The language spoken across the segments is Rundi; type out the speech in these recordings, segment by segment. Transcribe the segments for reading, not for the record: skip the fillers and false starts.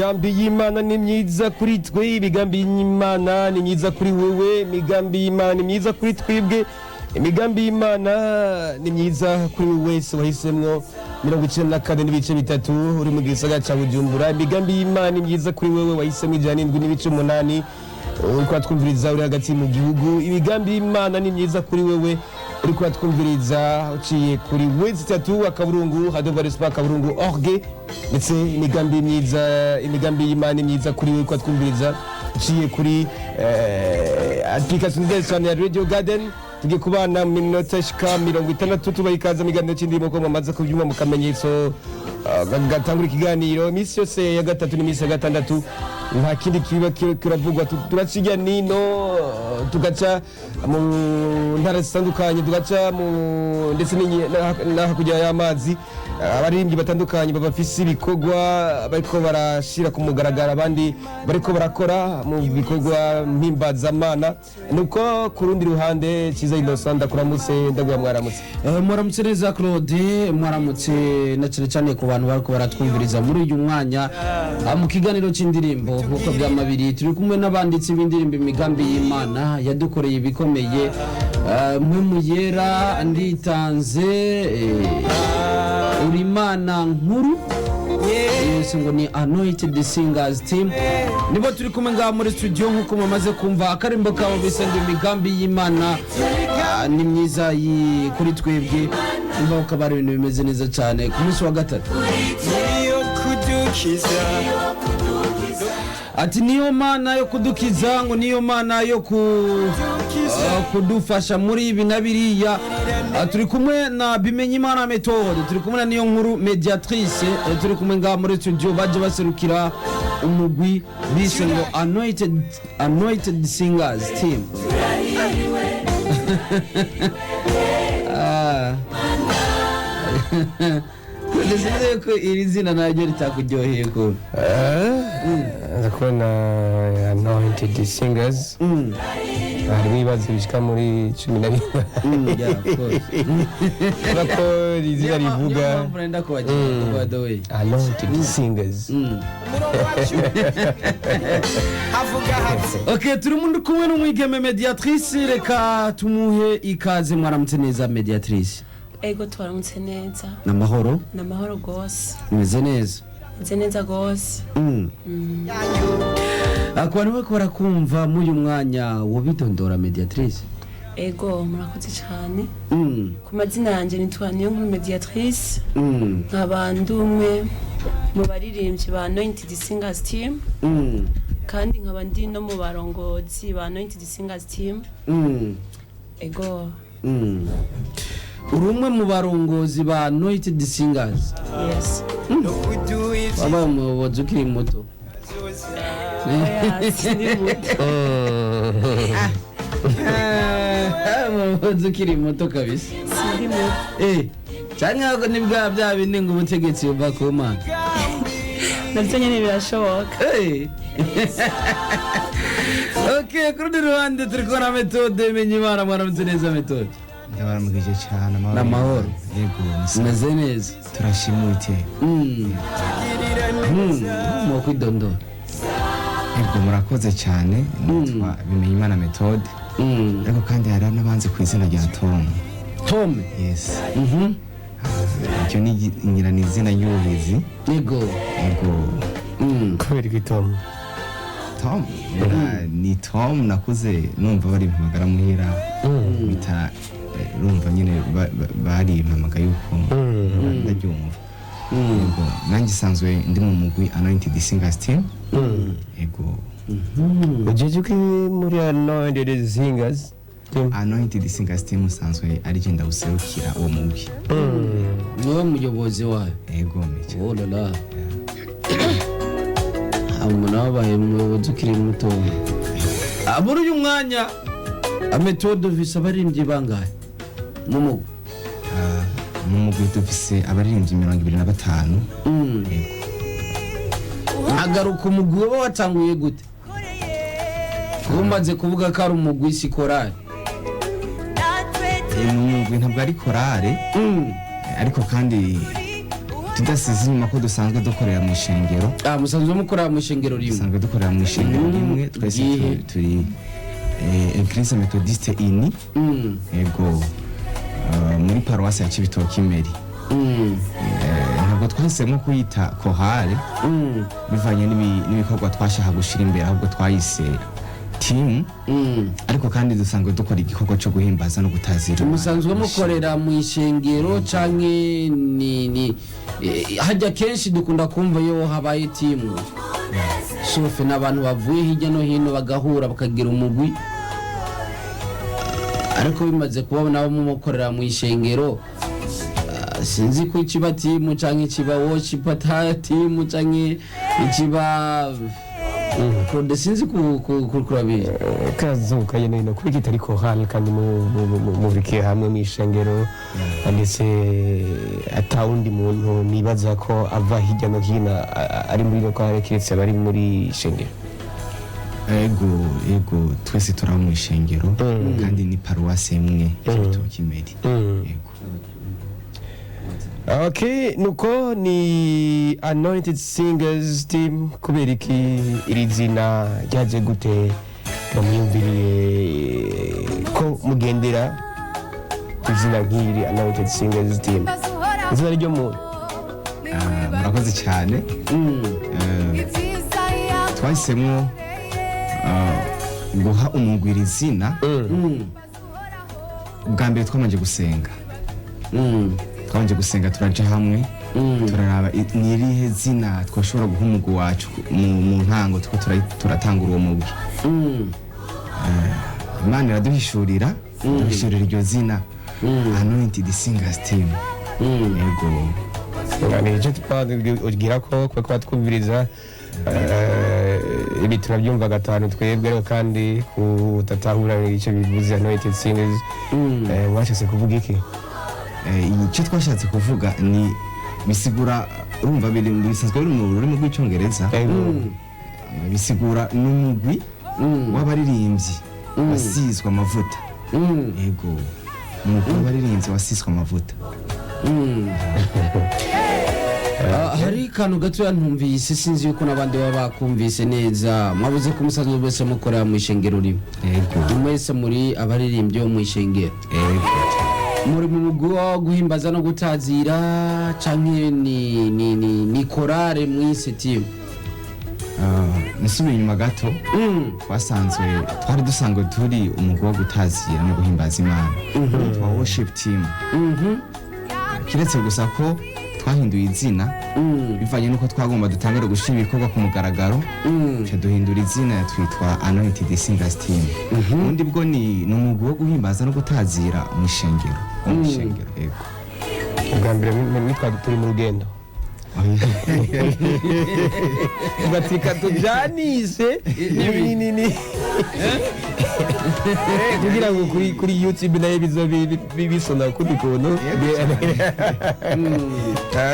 Imigambi y'Imana ni myiza kuri twe, imigambi y'Imana ni myiza kuri wewe, imigambi y'Imana ni myiza kuri twebwe, imigambi y'Imana ni myiza kuri wewe wese wahisemwo 94.3 uri mu gisagara ca Bujumbura. Imigambi y'Imana ni myiza kuri wewe wahisemwo 107.8, uriko uratwumviriza uri hagati mu gihugu. Imigambi y'Imana ni myiza kuri wewe uriko uratwumviriza uciye kuri www.radiorespa.org. Ndetse imigambi myiza, imigambi y'Imana ni myiza kuri wewe uriko uratwumviriza uciye kuri application nziza cyane ya Radio Garden. Tugiye kubana mu minota ishika 60, tubaha ikaze mu kiganiro c'indirimbo, ko mwamaze kubyumva mu kamenyetso gatangura ikiganiro. Iminsi yose ya gatatu n'iminsi ya gatandatu nta kindi kiba kiravugwa. Turaca hirya nino, tugaca mu ntara zitandukanye, tugaca mu ndetse na hakurya y'amazi. Abaririmbyi batandukanye bafise ibikorwa bariko barashira ku mugaragaro, abandi bariko barakora mu bikorwa mpimbazamana. Nuko ku rundi ruhande, Ciza Innocent, ndakuramutse, ndaguha mwaramutse. Mwaramutse neza Claude, mwaramutse na cyane cyane ku bantu bariko baratwumviriza muri uyu mwanya. Mu kiganiro c'indirimbo, nk'uko byamabiri, turi kumwe n'abanditsi b'indirimbo Imigambi y'Imana, Yadukoreye ibikomeye, Mpwemu Yera, Nditanze, Uri Imana Nkuru, yose ngo ni Anointed Singers Team. Nibo turi kumwe ngaha muri studio, nk'uko mumaze kumva akarimbo kabo bise ngo Imigambi y'Imana ni myiza kuri twebwe. Imva ukaba ari ibintu bimeze neza cyane ku munsi wa gatatu. Niyo kudukiza. Ati niyo Mana yo kudukiza, ngo niyo Mana yo kudufasha muri ibi na biriya. Turi kumwe na Bimenyimana Methode, turi kumwe na Niyo Nkuru Mediatrice, turi kumwe ngaha muri studio, baje baserukira umugwi bise ngo Anointed Singers Team. Ndetse yuko iri zina naryo ritakuryoheye ukuntu. Ndakubona Anointed Singers, harimo ibibazo bishika muri 11. Yeah, of course. Kubera ko iri zina Niyo rivuga mpamvu nenda kubagira, by the way. Anointed Singers. Havuga hati. Ok, turi muri kumwe n'umwigeme Mediatrice, reka tumuhe ikaze. Mwaramutse neza Mediatrice. Ego, twaramutse neza. Ni amahoro? Ni amahoro rwose. Meze neza? Nze neza rwose. Ku bantu bariko barakumva muri uyu mwanya, wobidondora Mediatrice? Ego, murakoze cyane. Ku mazina yanjye nitwa Niyo Nkuru Mediatrice, nkaba ndi umwe mu baririmbyi ba Anointed Singers Team, kandi nkaba ndi no mu barongozi ba Anointed Singers Team. Ego. Uri umwe mu barongozi ba Anointed Singers? Yes. No kuduha ibyiza. Wabaye umuyobozi ukiri muto? Oya, sindi muto. Umuyobozi ukiri muto kabisa. Sindi muto. Canke ahubwo ni bwa bya bindi ngo ubutegetsi buva ku Mana. Nabyo nyine birashoboka. Ok, ku rundi ruhande turi kubona Methode Menyimana. Mwaramutse neza Methode. Ndabaramukije cyane. Ni amahoro. Yego, ni sawa. Umeze neza? Turashima Uwiteka. Mu kwidondora. Yego, murakoze cyane. Nitwa Bimenyimana Methode, ariko kandi hari n'abanzi ku izina rya Tom. Tome? Yes. Iryo ni ngira ni izina ry'ubuhizi. Yego. Yego. Kubera iki Tom? Tom, ni Tom nakuze numva bari impamagara muhira bita, urumva nyine bari impamaga yuko ndaryumva. Yego, nanjye isanzwe ndi mu mugwi Anointed Singers Team. Yego. Ujeje ko muri Anointed Singers Team? Anointed Singers Team usanzwe ari je ndawuserukira uwo mugwi. Niwe muyobozi wayo? Yego, mecha. Oh la la, umuntu wabaye umuyobozi ukiri muto. Muri uyu mwanya Methode, ufise abaririmbyi bangahe mu mugwi? Mu mugwi dufise abaririmbyi 25. Yego. Agaruka, umugwi waba watanguye gute, kuba umaze kuvuga ko ari umugwi, si korali? Ni umugwi, ntabwo ari korale, ariko kandi Tudasize inyuma ko dusanzwe dukorera mu ishengero. Ah, musanzwe mukorera mu ishengero rimwe? Dusanzwe dukorera mu ishengero rimwe twese. Iyihe? Turi Eglise Methodiste Ini. Yego. Muri paruwasi ya Cibitoke Imeri. Ntabwo twahisemo kuyita kohale bivanye n'ibikorwa twashaka gushyira imbere, ahubwo twayise team. Ariko kandi dusanzwe dukora igikorwa cyo guhimbaza no gutazira Imana. Musanzwe mukorera mu ishengero canke ni hajya kenshi dukunda kumva iyo habaye team sofe n'abantu bavuye hirya no hino bagahura bakagira umugwi, ariko bimaze kuba nabo mukorera mu ishengero, sinzi ko ikiba team canke ikiba worship team canke ikiba Claude, sinzi kurabizi. Kazuka yene no kubika itari korali kandi mubikiye hamwe mu ishengero, ndetse atawundi muntu nibaza ko ava hirya no hino ari muri iyo korali keretse abari muri ishengero. Ego, twese turaba mu ishengero kandi ni paruwasi imwe, Cibitoke Imeri. Ego. Okay, nuko ni Anointed Singers Team. Kubera iki iri zina ryaje gute? Bamwiyumviriye ko mugendera izina nk'iri, Anointed Singers Team, izina ry'umuntu? Ah, murakoze cyane. Twahisemo guha umugwi izina. Bwa mbere twabanje gusenga. Twabanje gusenga, turaja hamwe, turaraba ni irihe zina twashobora guha umugwi wacu mu ntango tuko turatangura uwo mugwi. Imana iraduhishurira, iraduhishurira iryo zina Anointed Singers Team. Yego. Nicyo ugira ko kuba twumviriza ibi turabyumva gatanu twebwe, ariko kandi kudatahura icyo bivuze Anointed Singers, mwashatse kuvuga iki? Icyo twashatse kuvuga ni bisigura, urumva biri bisanzwe biri mu rurimi rw'Icyongereza. Bisigura n'umugwi w'abaririmbyi wasizwe amavuta. Yego, umugwi w'abaririmbyi wasizwe amavuta. Ah, hari akantu gatoya ntumvise, sinzi yuko n'abandi baba bakumvise neza. Mwabuze ko musanzwe mwese mukorera mu ishengero rimwe? Yego. Mwese muri abaririmbyi bo mu ishengero? Yego. Muri mu mugwi wo guhimbaza no gutazira canke ni korale mwise team? Ah, nsubiye inyuma gato, twasanzwe twari dusanzwe turi umugwi wo gutazira no guhimbaza Imana, twa worship team, kiretse gusa ko twahinduye izina bivanye n'uko twagomba dutangire gushyira ibikorwa ku mugaragaro, tuca duhindura izina twitwa Anointed Singers Team. Ubundi bwo ni umugwi wo guhimbaza no gutazira mu ishengero, wo mu ishengero, yego. Ubwa mbere nitwa turi mu rugendo batika tujanise ni kugira ngo kuri YouTube nayo bizo bisona kundi kuntu.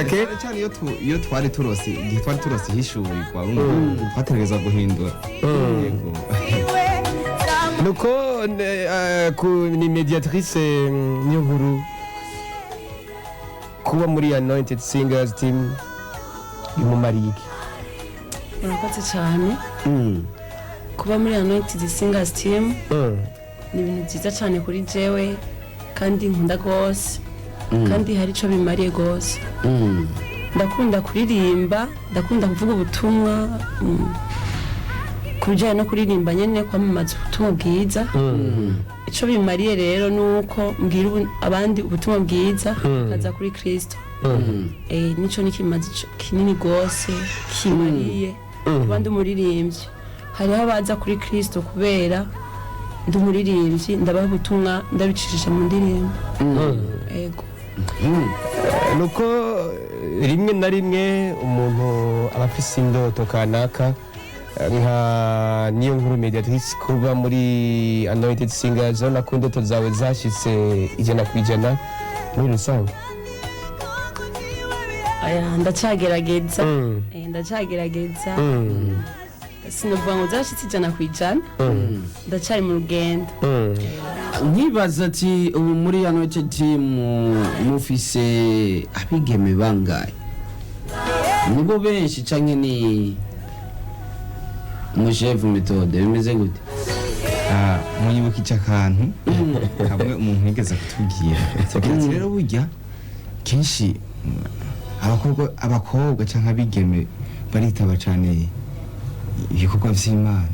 Okay. Cyane cyane iyo twari turose, igihe twari turose ihishurirwa, urumva twategereza guhindura. Yego. Nuko ni Mediatrice niyo nkuru, kuba muri Anointed Singers Team bimumariye iki? Murakoze cyane. Kuba muri Anointed Singers Team ni ibintu byiza cyane kuri jewe kandi nkunda rwose, kandi hari icyo bimariye rwose. Ndakunda kuririmba, ndakunda kuvuga ubutumwa, ku bijyanye no kuririmba nyine, kwamamaza ubutumwa bwiza. Icyo bimariye rero ni uko mbwira abandi ubutumwa bwiza bakaza kuri Kirisito. Nico ni kimazi kinini rwose kimariye kuba ndi umuririmbyi. Hariho abaza kuri Kirisito kubera ndi umuririmbyi, ndabaha ubutumwa ndabicisha mu ndirimbo. Ego. Nuko rimwe na rimwe umuntu aba afise indoto kanaka, nka niyo nkuru Mediatrice, kuba muri Anointed Singers, urabona ko indoto zawe zashyitse 100% muri rusange? Aya, ndacyagerageza. Ndacyagerageza. Sinavuga ngo zashyitse 100%, ndacyari mu rugendo. Nkibaza ati ubu muri Anointed Team mufise abigeme bangahe? Nibo benshi canke ni umushefu Metode, bimeze gute? Ah, munyibukije akantu kamwe umuntu yigeze kutubwira. Tubwira ati rero burya kenshi abakobwa cyangwa abigeme baritaba cyane ibikorwa vy'Imana.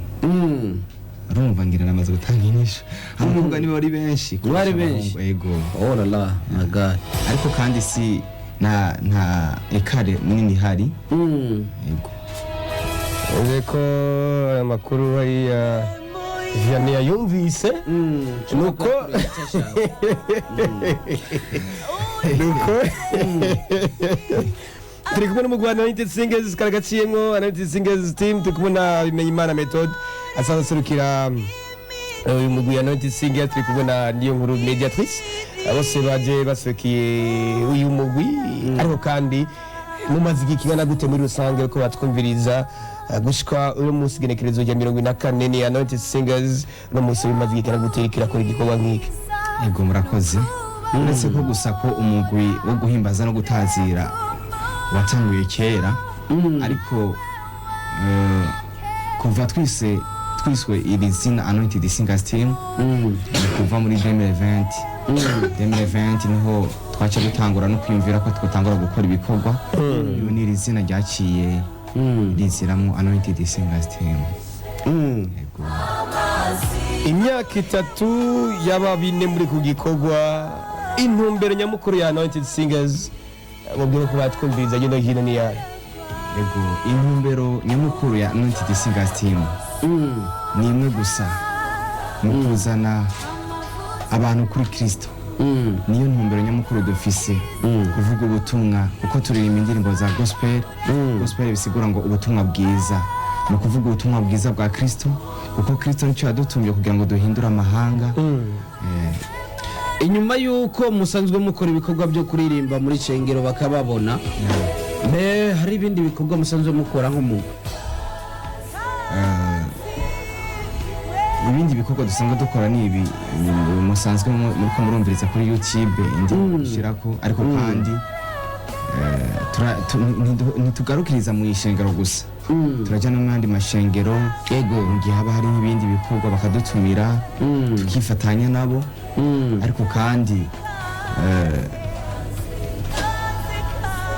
Urumva ngira namaze gutanga inyishu, abakobwa nibo bari benshi kurusha Bari benshi. abahungu, ego. Oh la la, my God. Ariko kandi si nta écart nini ihari. Ego. Uzi ko aya makuru hariya Vianney yayumvise. Nuko turi kumwe n'umugwi wa Anointed Singers karagaciyemwo, Anointed Singers Team. Turi kumwe na Bimenyimana Methode asanzwe aserukira uyu mugwi wa Anointed Singers. Turi kumwe na Niyo Nkuru Mediatrice. Bose baje baserukiye uyu mugwi. Ariko kandi mumaze igihe kingana gute muri rusange ko batwumviriza, gushika uno munsi igenekerezo rya 44 ni Anointed Singers, uno munsi bimaze igihe kingana gute kirakora igikorwa nk'iki? Ego, murakoze. Uretse ko gusa ko umugwi wo guhimbaza no gutazira watanguye kera, ariko kuva twiswe iri zina Anointed Singers Team ni kuva muri 2020. 2020 niho twaca dutangura no kwiyumvira ko twatangura gukora ibikorwa. Iyo ni iri zina ryaciye riziramo, Anointed Singers Team. Ego. Imyaka 3 yaba 4 muri ku gikorwa. Intumbero nyamukuru ya Anointed Singers, mubwire ko batwumviriza hino hino, ni yayo? Ego, intumbero nyamukuru ya Anointed Singers Team ni imwe gusa, mu kuzana abantu kuri Kristo. Niyo ntumbero nyamukuru dufise, kuvuga ubutumwa, kuko turirimba indirimbo za gospel. Gospel bisigura ngo ubutumwa bwiza. Ni ukuvuga ubutumwa bwiza bwa Kristo, kuko Kristo nicyo yadutumye kugira ngo duhindure amahanga. Inyuma y'uko musanzwe mukora ibikorwa byo kuririmba muri shengero bakababona, mbe hari ibindi bikorwa musanzwe mukora nk'umugwi? Ibindi bikorwa dusanzwe dukora ni ibi musanzwe muriko murumviriza kuri YouTube, indirimbo dushyirako. Ariko kandi ntitugarukiriza mu ishengero gusa, turajya no mu yandi mashengero. Mu gihe haba hari nk'ibindi bikorwa bakadutumira, tukifatanya nabo. Ariko kandi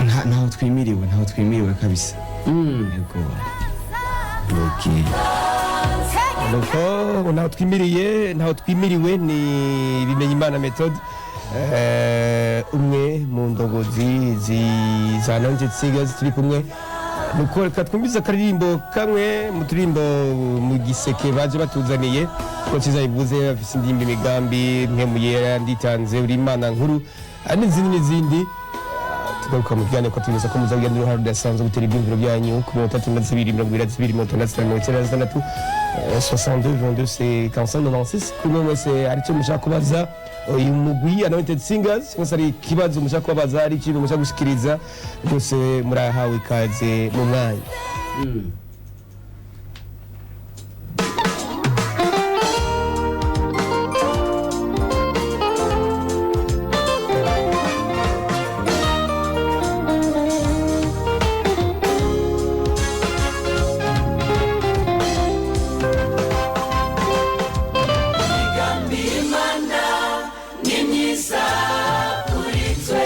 ntaho twimiriwe kabisa. Yego. Okay. Nuko ntaho twimiriye, ntaho twimiriwe. Ni Bimenyimana Methode, umwe mu ndongozi za Anointed Singers turi kumwe. Nuko reka twumvize akaririmbo kamwe mu turirimbo mu giseke baje batuzaniye. Ko cyiza bivuze, bafise indirimbo imigambi mwe nditanze, uri Imana nkuru, n'izindi n'izindi. Tugaruka mu kiganiro ko tubibutsa ko muzagira uruhare rudasanzwe gutera ibyumviro byanyu ku 32 22 65 96, 62 22 55 96. Kuri mwe mwese hari icyo mushaka kubaza uyu mugwi Anointed Singers, cyangwa se hari ikibazo mushaka kubabaza, hari ikintu mushaka gushikiriza, rwose murahawe ikaze mu mwanya. Imana ni myiza kuri twe.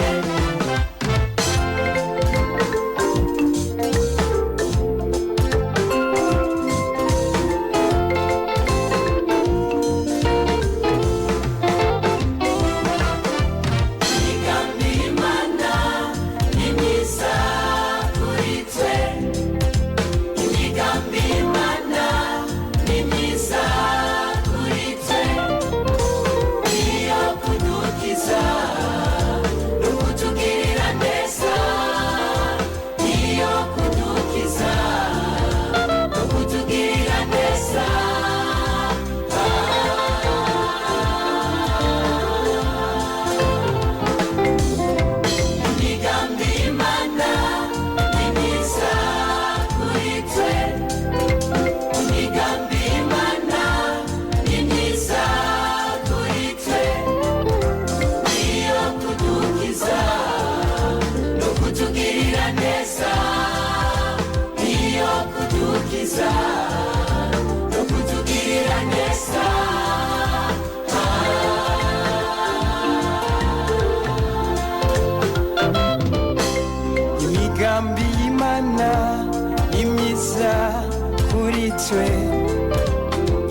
twe.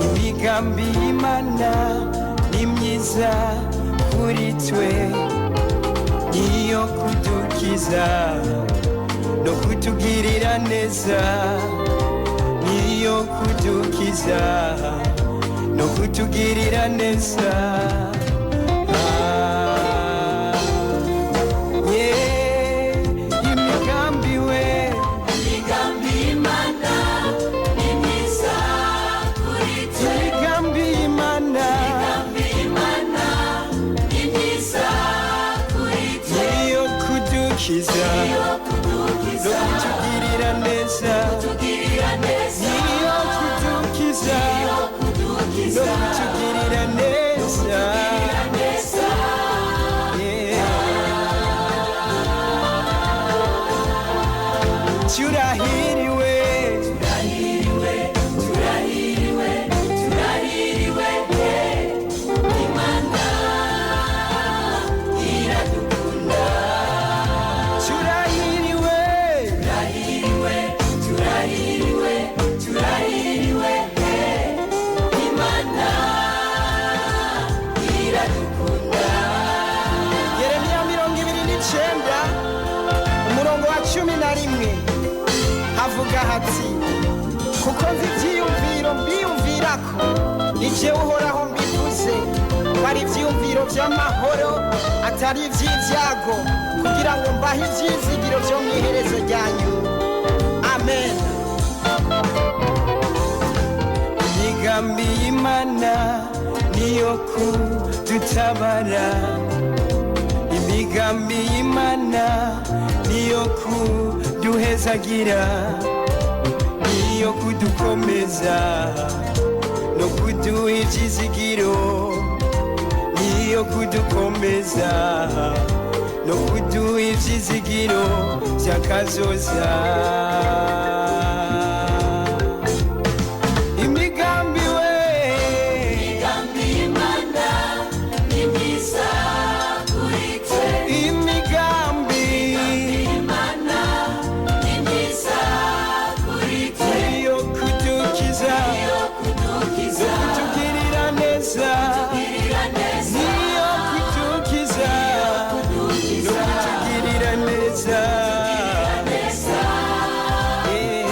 Imigambi y'Imana ni myiza kuri twe, niyo kudukiza no kutugirira neza, niyo kudukiza no kutugirira neza. Ah, yeah, imigambi we. Imigambi y'Imana ni myiza kuri twe. Imigambi y'Imana. Imigambi y'Imana ni myiza kuri twe. Niyo kudukiza Niyo kudukiza no kutugirira neza, kutugirira neza. Niyo kudukiza Niyo kudukiza no kutugirira neza. Kutugirira neza. Yeah. Turahiriwe. Turahiriwe, turahiriwe, turahiriwe, Imana iradukunda. Turahiriwe. Turahiriwe, turahiriwe, turahiriwe, Imana iradukunda. Yeremiya 29, umurongo wa 11, havuga hati: "Kuko nzi ibyiyumviro mbiyumvirako, ni jewe Uhoraho mbivuze, ko ari ibyiyumviro by'amahoro, atari iby'ibyago, kugira ngo mbahe ibyizigiro byo mu iherezo ryanyu." Amen. Imigambi y'Imana niyo kudutabara, imigambi y'Imana niyo kuduhezagira, niyo kudukomeza no kuduha ibyizigiro, niyo kudukomeza no kuduha ibyizigiro by'akazoza. Imigambi we. Imigambi y'Imana ni myiza kuri twe. Imigambi. Imana ni myiza kuri twe. Niyo kudukiza Niyo kudukiza no kutugirira neza, kutugirira neza. Niyo kudukiza no Kudukiza kutugirira neza. Neza. Yeah.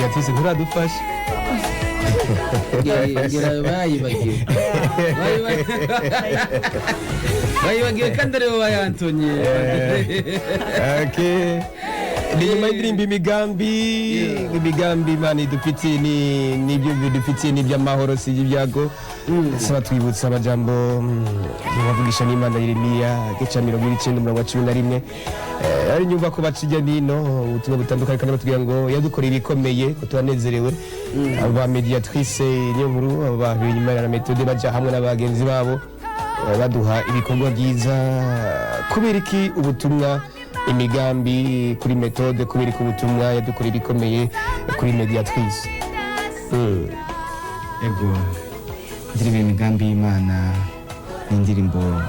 Mediatrice, nturadufasha. Ngira bayibagiwe. Bayibagiwe kandi aribo bayantonye. Okay. Ni nyuma y'indirimbo Imigambi. Imigambi Imana idufitiye ni n'ibyo bidufitiye n'iby'amahoro, si iby'ibyago. Saba twibutsa amajambo bavugisha n'Imana Yeremiya gica 90 umurongo wa 11. Ari nyumva ko baca ijya nino ubutumwa butandukanye, kandi batubwira ngo yadukoreye ibikomeye, ko turanezerewe. Abo ba Mediatrice niyo nkuru, abo ba Bimenyimana na Methode baja hamwe n'abagenzi babo, baduha ibikorwa byiza. Kubera iki ubutumwa Imigambi kuri Methode? Kubera iki ubutumwa yadukoreye ibikomeye kuri Mediatrice? Ego, indirimbo Imigambi y'Imana ni indirimbo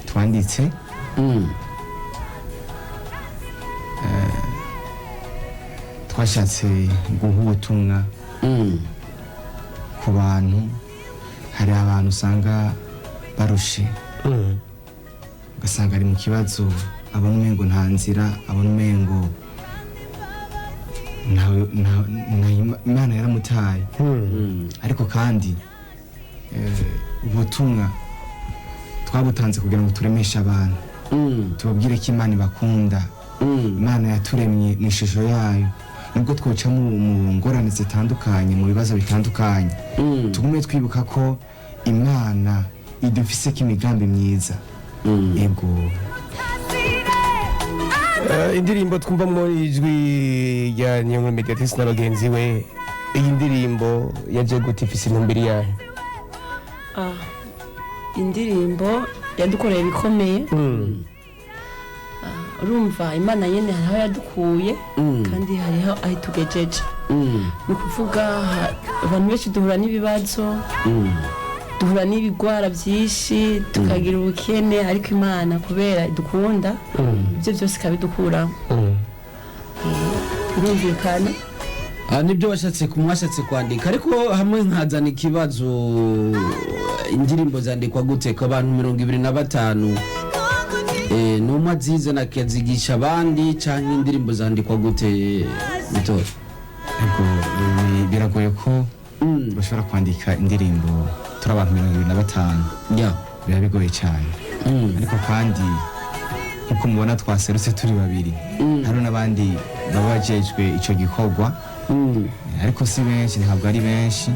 twanditse twashatse guha ubutumwa ku bantu. Hari abantu usanga barushe, ugasanga ari mu kibazo, abona umengo nta nzira, abona umengo Imana yaramutaye. Ariko kandi ubutumwa twabutanze kugira ngo turemeshe abantu, tubabwire ko Imana ibakunda. Imana yaturemye mu ishusho yayo. Nubwo twoca mu ngorane zitandukanye, mu bibazo bitandukanye, tugume twibuka ko Imana idufise ko imigambi myiza. Ego. Indirimbo twumvamo ijwi rya Niyonkuru Mediatrice na bagenzi we, iyi ndirimbo yaje gute? Ifise intumbero yayo? Ah, indirimbo yadukoreye ibikomeye. Urumva, Imana nyene hariho yadukuye kandi hariho aho itugejeje. Ni ukuvuga abantu benshi duhura n'ibibazo, duhura n'ibigwara byinshi, tukagira ubukene, ariko Imana kubera idukunda ibyo byose ikabidukuramo. Birumvikana. Ah, nibyo washatse mwashatse kwandika. Ariko hamwe nkazana ikibazo: indirimbo zandikwa gute ku bantu 25? Numwe azizana akazigisha abandi, canke indirimbo zandikwa gute, Mitore? Ego, biragoye ko bashobora kwandika indirimbo turi abantu 25. Biba bigoye cyane. Ariko kandi nkuko mubona twaserutse turi babiri, hari n'abandi baba bajejwe icyo gikorwa, ariko si benshi, ntabwo ari benshi.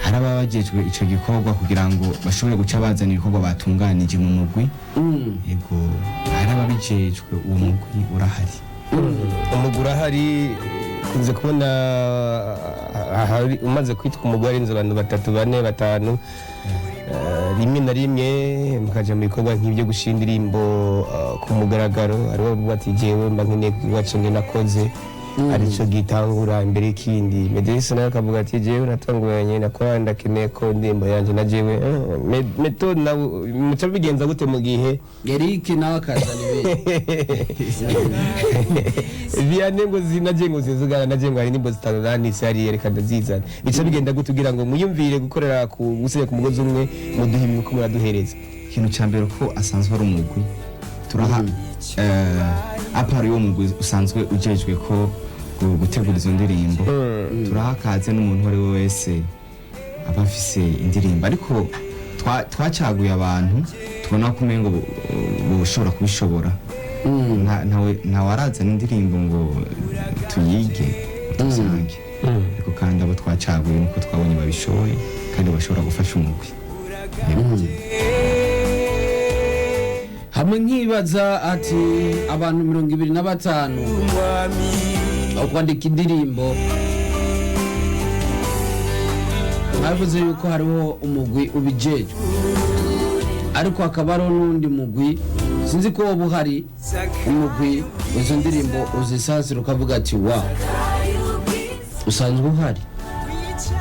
Hari ababa bajejwe icyo gikorwa kugira ngo bashobore guca bazana ibikorwa batunganije mu mugwi. Yego, hari ababijejwe, uwo mugwi urahari. Umugwi urahari. Kunze kubona ahari umaze kwitwa umugwi arenze abantu batatu, bane, batanu. Rimwe na rimwe mukaja mu bikorwa nk'ibyo gushinga indirimbo ku mugaragaro, hariho abavuga ati jewe mba nkeneye kubaca nge nakoze arico gitangura imbere y'ikindi. Mediatrice nawe akavuga ati jewe natanguranye nakora, ndakeneye ko indirimbo yanje na jewe. Methode nawe muca bigenza gute mu gihe Eric nawe akazana ibindi? Vianney ngo zinaje ngo zizugana naje ngo hari indirimbo zitanu nanditse hariya, reka ndazizana. Bica bigenda gute kugira ngo mwiyumvire gukorera ku gusinya ku mugozi umwe, muduhe ibi uko muraduhereza? Ikintu cya mbere, ko asanzwe ari umugwi, turaha apart y'uwo mugwi usanzwe ujejwe ko gutegura izo ndirimbo, turaha akaze n'umuntu uwo ari we wese aba afise indirimbo. Ariko twacaguye abantu tubona ko umengo boshobora kubishobora. Ntawe arazana indirimbo ngo tuyige tusange. Ariko kandi abo twacaguye nuko twabonye babishoboye kandi bashobora gufasha umugwi. Hamwe nkibaza ati abantu 25 aho kwandika indirimbo, mwavuze yuko hariho umugwi ubijejwe, ariko hakaba hariho n'uwundi mugwi, sinzi ko woba uhari, umugwi izo ndirimbo uzisasira ukavuga ati wa usanzwe uhari?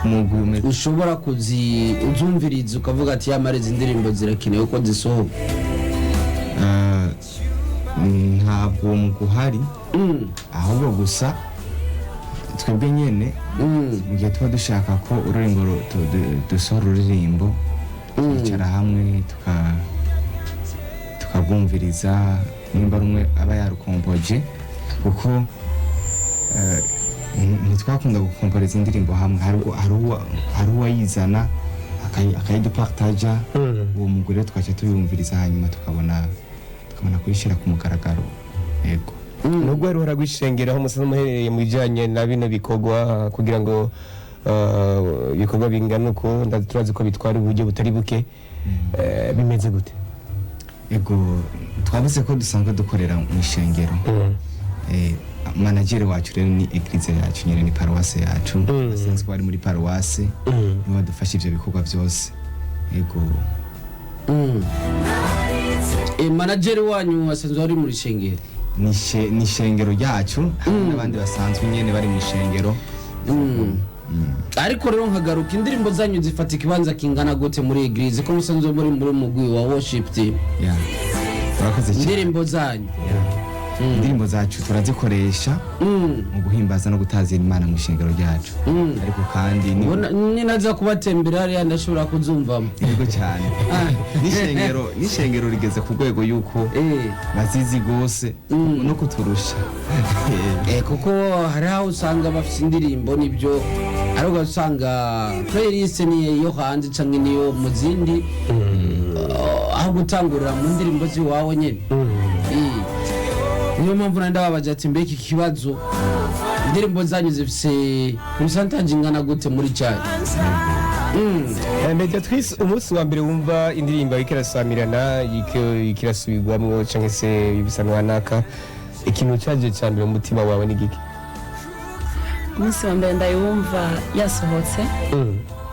Umugwi umeze Ushobora kuzi uzumviriza ukavuga ati yamara izi ndirimbo zirakenewe ko zisohoka? Ntabwo uwo mugwi uhari. Ahubwo gusa twebwe nyene mu gihe tuba dushaka ko ururirimbo dusohora ururirimbo, twicara hamwe tukavuga. Tukarwumviriza nimba rumwe aba yarukompoje, kuko ntitwakunda gukomporeza indirimbo hamwe. Hari uwayizana akayidupartaja, uwo mugore tukaca tubiyumviriza, hanyuma tukabona kuyishyira ku mugaragaro, yego. Nubwo hari uhora rw'ishengero aho musanzwe muherereye mu bijyanye na bino bikorwa, kugira ngo ibikorwa bingana uko, turazi ko bitwara uburyo butari buke. Bimeze gute? Ego, twavuze ko dusanzwe dukorera mu ishengero. Manageri wacu rero ni église yacu nyene, ni paruwase yacu. Basanzwe bari muri paruwase, nibo badufasha ivyo bikorwa byose, ego. Manageri wanyu asanzwe ari muri shengero? Ni ishengero ryacu hamwe n'abandi basanzwe nyene bari mu ishengero. Ariko rero nkagaruka, indirimbo zanyu zifata ikibanza kingana gute muri église, ko musanzwe muri mugwi wa worship team? Yeah. Urakoze cyane. Indirimbo zanyu? Yeah. Indirimbo zacu turazikoresha mu guhimbaza no gutazira Imana mu ishengero ryacu, ariko kandi ni Ninaza kubatembera hariya ndashobora kuzumvamo? Yego cyane. N'ishengero rigeze ku rwego yuko bazizi rwose no kuturusha. Kuko hari aho usanga bafite indirimbo nibyo, ariko ugasanga playlist ni iyo hanze canke niyo mu zindi, aho gutangurira mu ndirimbo ziwawe nyene. Niyo mpamvu nari ndababaza ati: mbega iki kibazo, indirimbo zanyu zifise pourcentage ingana gute muri cyane? Mediatrice, umunsi wa mbere wumva indirimbo iriko irasamirana, iriko irasubirwamwo canke se ibisanwa naka, ikintu caje ca mbere mu mutima wawe ni giki? Umunsi wa mbere ndayumva yasohotse,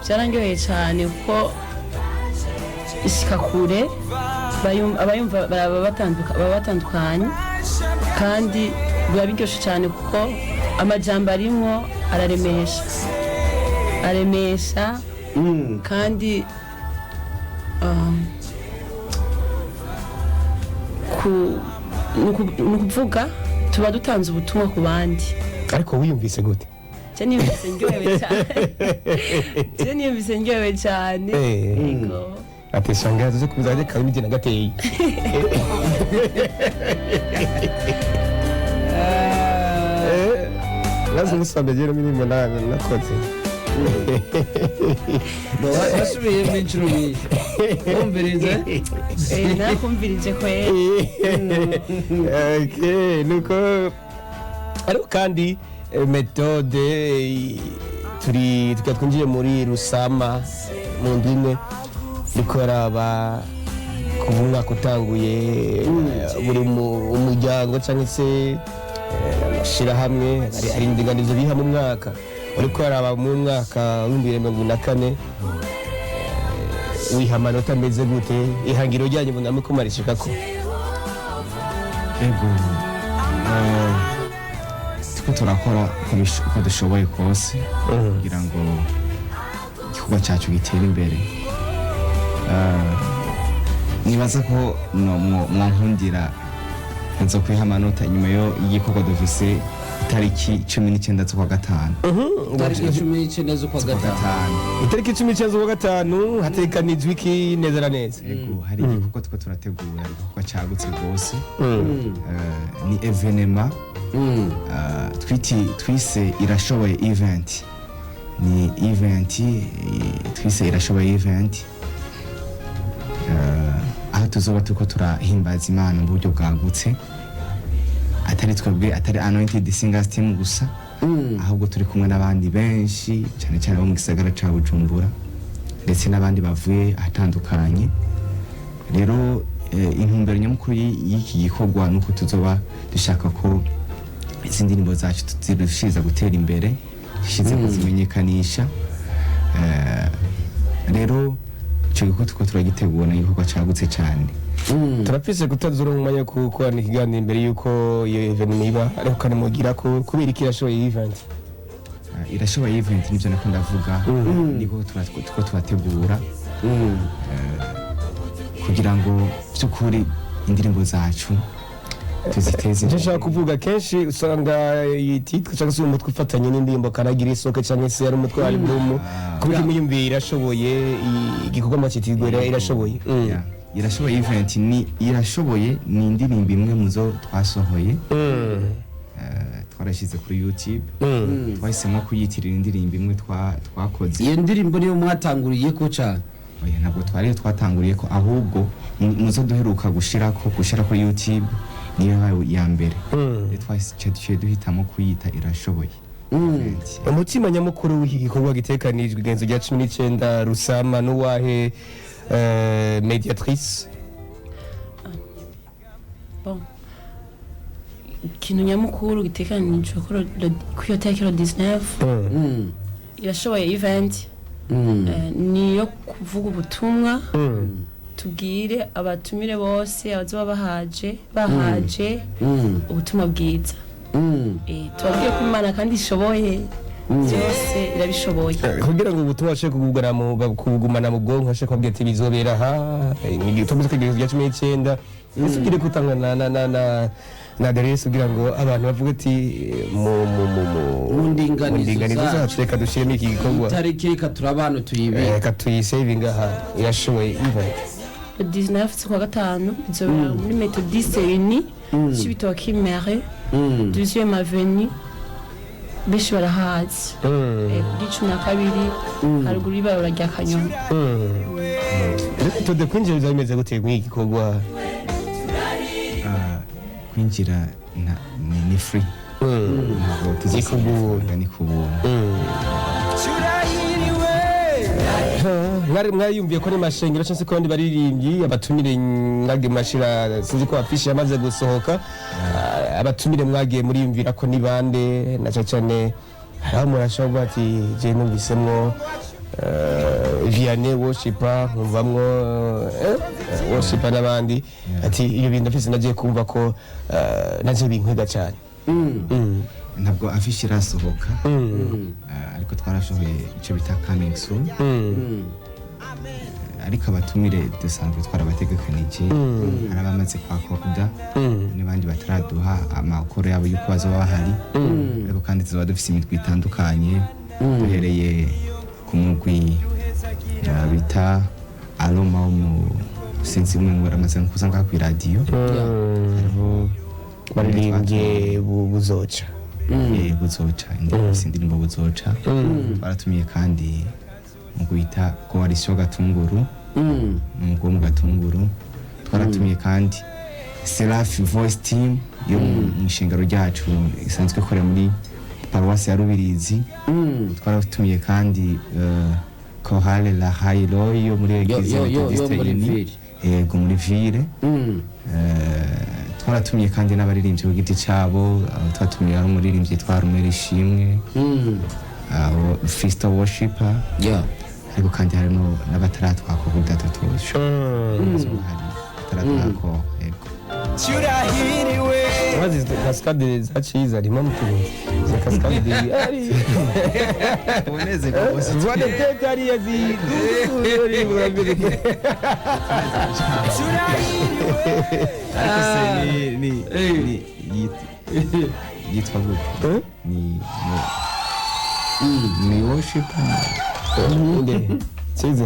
byarandyoheye cyane kuko ishika kure, abayumva baba batandukanye, kandi biba biryoshye cyane kuko amajambo arimwo araremesha, aremesha, kandi ni ukuvuga tuba dutanze ubutumwa ku bandi. Ariko wiyumvise gute? Je niyumvise ndyohewe cyane, je niyumvise ndyohewe cyane. Yego. Ati shangazi zo kuza kawe imigena gateye. Nazi umunsi wa mbere rero mirimo nakoze. Wasubiyemo inshuro nyinshi wumvirize? Nakumvirije kwera. Okay, nuko ariko kandi méthode turi tukaba twinjiye muri rusama mu ndwi imwe, ariko araba kuva umwaka utanguye, buri umuryango cyangwa se amashyirahamwe hari indinganizo biha mu mwaka. Uriko araba mu mwaka wa 2024, wiha amanota ameze gute? Ihangiro ryanyu mbona ko marishikako? Ego, turiko turakora uko dushoboye kose kugira ngo igikorwa cyacu gitere imbere. Nibaza ko mwankundira nzo kwiha amanota inyuma yo y'igikorwa dufise itariki 19 z'ukwa gatanu. Tariki 19 z'ukwa Z'ukwa gatanu. Gatanu. Itariki 19 z'ukwa gatanu hategekanijwe iki neza na neza? Ego, hari igikorwa turiko turategura, igikorwa cagutse rwose. Ni événement twise Irashoboye Event. Ni event twise Irashoboye Event, aho tuzoba turiko turahimbaza Imana mu buryo bwagutse, atari twebwe, atari Anointed Singers Team gusa, ahubwo turi kumwe n'abandi benshi cyane cyane bo mu gisagara ca Bujumbura, ndetse n'abandi bavuye ahatandukanye. Rero intumbero nyamukuru y'iki gikorwa nuko tuzoba dushaka ko izi ndirimbo zacu zirushiriza gutera imbere, zishize kuzimenyekanisha. Rero ico gikorwa turiko turagitegura, ni igikorwa cagutse cyane. Turafise kutazura umwanya wo gukorana ikiganiro imbere y'uko iyo event iba, ariko kanamugira ko kubera iki Irashoboye Event? Irashoboye Event nivyo nako ndavuga, niko turiko turategura kugira ngo by'ukuri indirimbo zacu tuziteze Icyo nshaka imbere. kuvuga, kenshi usanga iyi titre cyangwa se umutwe ufatanye n'indirimbo kanagira isoko, cyangwa se ari umutwe wa album. Kubera imuyumviye Irashoboye, igikorwa makitirwa Irashoboye. Yeah. Irashoboye event ni irashoboye, ni indirimbo imwe mu zo twasohoye, twarashyize kuri YouTube. Twahisemo kuyitirira indirimbo imwe twakoze. Iyo ndirimbo niyo mwatanguriye ko cyane? Oya, ntabwo twariyo twatanguriye ko, ahubwo muzo duheruka gushira kuri YouTube niyo yabaye iya mbere. Rero twaciye duhitamo kuyita Irashoboye Event. Umutima nyamukuru w'iki gikorwa gitekanijwe igenzo rya 19 Rusama n'uwahe, Mediatrice? Bon, ikintu nyamukuru gitekanijwe kuri iyo tariki, le 19, Irashoboye event, niyo kuvuga ubutumwa, tubwire abatumire bose abazoba bahaje ubutumwa bwiza. Tubabwire ko Imana kandi ishoboye byose, irabishoboye. Kugira ngo ubutumwa bashobore kubugumana mu bwonko, bashobore kubabwira ati bizobera aha, tuvuze ko igenzo rya 19, ese ugire gutanga na aderesi kugira ngo abantu bavuge ati mu Mu ndinganizo mu ndinganizo zacu. zacu, reka dushyiremo iki gikorwa. Itariki reka turabana tuyibike. Reka tuyisevinga aha, Irashoboye event. Le 19 z'ukwa gatanu bizobera muri Methodiste Unie, Cibitoke Mere, 12e avenue, benshi barahazi. Kuri 12, haruguru y'ibarabara rya Kanyoni. Rero tude kwinjira bizaba bimeze gute muri iki gikorwa? Kwinjira ni free, ntabwo tuzisaba Ni ku buntu. amafaranga, ni ku buntu. Turahiriwe. Mwari yumviye ko ni mashengero cyangwa se ko abandi baririmbyi abatumire mwagiye mashira, sinzi ko afishi yamaze gusohoka. Abatumire mwagiye muriyumvira ko ni bande? Na cyane cyane hari aho umuntu ashobora kuvuga ati je numvisemwo Vianney worshiper, nkumvamwo worshiper n'abandi, ati iyo bintu ndafise nagiye kumva ko navyo binkwega cyane. Ntabwo afishi irasohoka, ariko twarashoboye icyo bita coming soon. Ariko abatumire dusanzwe twarabategekanije, hari abamaze kwakoda n'abandi bataraduha amakuru yabo y'uko bazoba bahari. Ariko kandi tuzoba dufise imitwe itandukanye, duhereye ku mugwi bita Aroma wo mu, sinzi umwe ngo baramaze kuza ngaha kw'iradiyo, hariho Baririmbye buzoca. Buzoca, indirimbo, indirimbo buzoca. Twaratumiye kandi mu guhita Coalition Gatunguru, umugwi wo mu Gatunguru. Twaratumiye kandi Seraph Voice Team yo mu ishengero ryacu isanzwe ikorera muri paruwasi ya Rubirizi. Twaratumiye kandi Chorale La Hailo yo muri Eglise yo Methodiste muri Unie. ville. Yego, muri ville. Twaratumiye kandi n'abaririmbyi ku giti cyabo, aho twatumiye hari umuririmbyi yitwa Rumeri Ishimwe, aho Fisto Worshiper. Ariko kandi harimo n'abataratwaka ubudatu hari bataratwako, yego. Turahiriwe. Mazi cascade za Ciza rimwe mu tuntu za cascade ari Ubunezero bwose. Zwane tete hariya zi. Turahiriwe. Ariko se ni yitwa gute? Ni worshiper. Inde Ciza?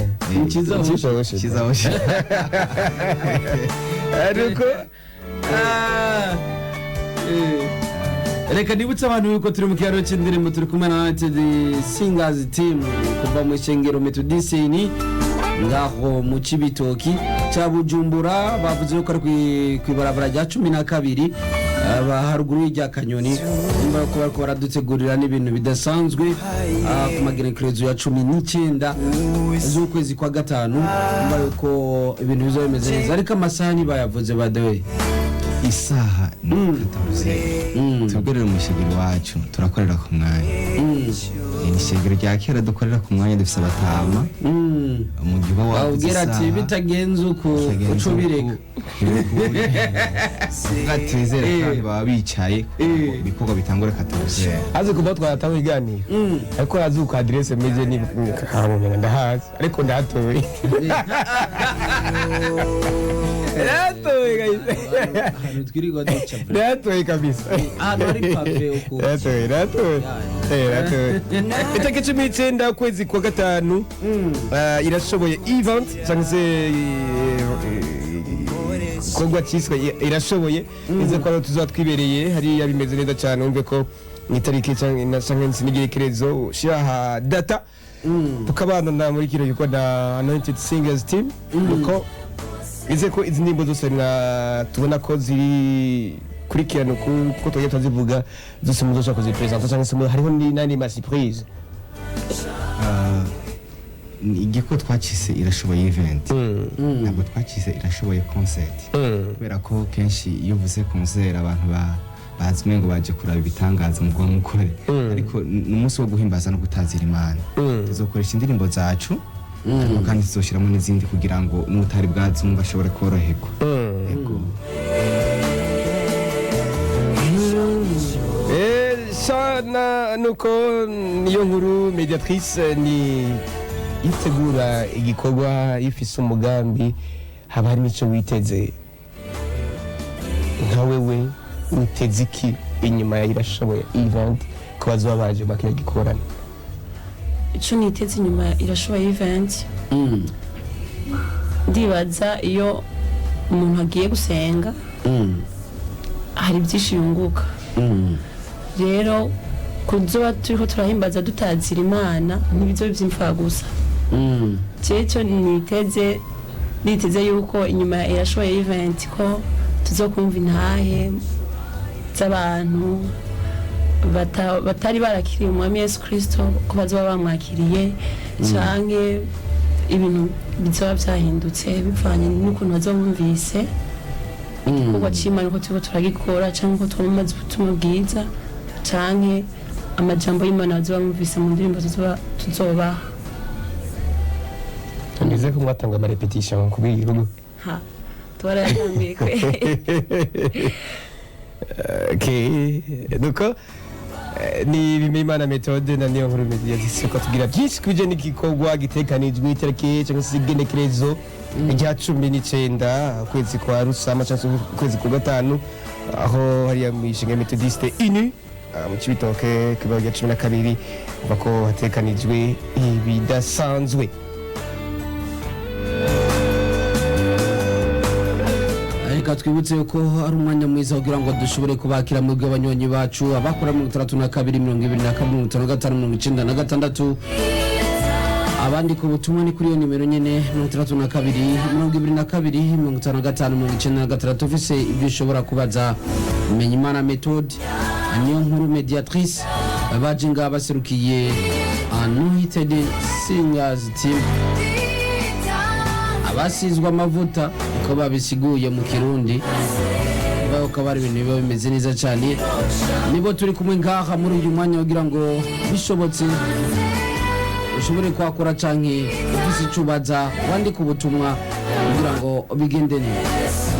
Ciza. Ciza worship. Ciza worship. Ariko Reka nibutse abantu yuko turi mu kiganiro cy'indirimbo, turi kumwe na United Singers Team kuva mu ishengero Methodiste ngaho mu Cibitoki cya Bujumbura. Bavuze yuko ari kw'ibarabara rya 12, aba haruguru y'irya Kanyoni. Nimba ko bariko baradutegurira n'ibintu bidasanzwe, ku magenekerezo ya 19 z'ukwezi kwa gatanu. Nimba yuko ibintu bizoba bimeze neza, ariko amasaha ntibayavuze, badewe. Isaha ni 14. Twebwe rero mu ishengero iwacu turakorera ku mwanya. Ni ishengero rya kera, dukorera ku mwanya, dufise abatama. Mu gihe uba wavuze Bawubwira ati isaha, bitagenze uko bitagenze uca ubireka. Uvuga twizere kandi baba bicaye kugira ngo ibikorwa bitangure 14. Azi kuba twatanga ibiganiro, ariko azi uko aderese meze, ni ndahazi, ariko ndahatoye, ndahatoye kabisa. Ahantu twirirwa duca. Ndahatoye kabisa. Ahantu hari pave uko. Ndahatoye, ndahatoye. Ndahatoye. Itariki 19 ukwezi kwa gatanu, Irashoboye event cyangwa se Igikorwa cyiswe Irashoboye, nize ko ariho tuzaba twibereye hariya bimeze neza cyane. Wumve ko mu itariki canke na canke n'igerekerezo shiraha data tukabana na muri kino gikorwa na Anointed Singers Team, nuko nize ko izi ndirimbo zose mwa tubona ko ziri kurikirana uko tugiye turazivuga zose muzoshobora kuzipresenta, cyangwa se hariho n'andi ma surprise? Ah, ni igiko twacise Irashoboye Event, ntabwo twacise Irashoboye Concert, kubera ko kenshi iyo uvuze concert abantu bazi umengo baje kuraba ibitangaza mu mukore, ariko ni umunsi wo guhimbaza no gutazira Imana. Tuzokoresha indirimbo zacu, ariko kandi tuzoshyiramo n'izindi kugira ngo n'utari bwazumva ashobore koroherwa. Yego. Shana, nuko niyo nkuru mediatrice ni itegura igikorwa ifise umugambi, haba harimo icyo witeze. Nka wewe witeze iki inyuma ya Irashoboye Event ko bazoba baje bakira gikorana? Icyo niteze inyuma ya Irashoboye Event, ndibaza iyo umuntu agiye gusenga hari byinshi yunguka. Rero kuzoba turiho turahimbaza dutazira Imana ntibizo by'imfagusa. Jewe icyo niteze, niteze yuko inyuma ya Irashoboye Event ko tuzokumva intahe z'abantu batari barakiriye umwami Yesu Kirisito ko bazoba bamwakiriye, canke ibintu bizoba byahindutse bivanye n'ukuntu bazoba bumvise igikorwa c'Imana uko turiko turagikora, canke uko twamamaza ubutumwa bwiza, canke amajambo y'Imana bazoba bumvise mu ndirimbo tuzobaha. Nizeye ko mwatanga ama répétition kubw'iki gikorwa. Ha, twarayatanguye kwe. Okay, nuko ni Bimenyimana Methode na niyo nkuru mediatrice ko tugira byinshi kubijanye n'igikorwa gitekanijwe itariki cyangwa se igenekerezo rya 19 ukwezi kwa Rusama cyangwa se ukwezi kwa gatanu, aho hariya mu ishinga Methodiste inu mu Cibitoke ku ibaro rya 12, umva ko hatekanijwe ibidasanzwe. Reka twibutse ko ari umwanya mwiza kugira ngo dushobore kubakira mwebwe abanywanyi bacu abakora 62 22 55 96. Abandi ku butumwa ni kuri iyo nimero nyene, 62 22 55 96. Ufise ibyo ushobora kubaza Menyimana Methode, niyo nkuru mediatrice, baje ngaha baserukiye Anointed Singers Team, abasizwe amavuta uko babisiguye mu Kirundi, bakaba ari ibintu biba bimeze neza cyane. Nibo turi kumwe ngaha muri uyu mwanya kugira ngo bishobotse ushobore kwakora canke ufise ico ubaza wandike ubutumwa kugira ngo bigende neza.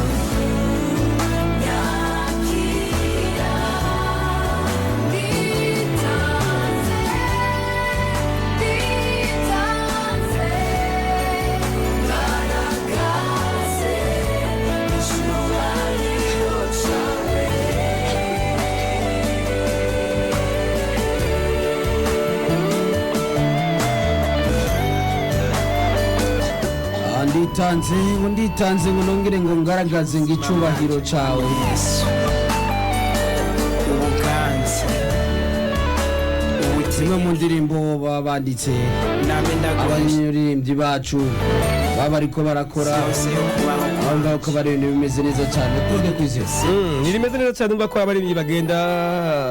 Ah, nditanze ngo, nditanze ngo nongere ngo ngaragaze ngo icubahiro cawe. Yesu, ubuganza, Zimwe mu ndirimbo baba banditse name ndagoye abaririmbyi bacu baba bariko barakora yose yo kubaho. aho ngaho ko bari ibintu bimeze neza cyane tuge kwizera. Ni rimeze neza cyane. Umva ko abaririmbyi bagenda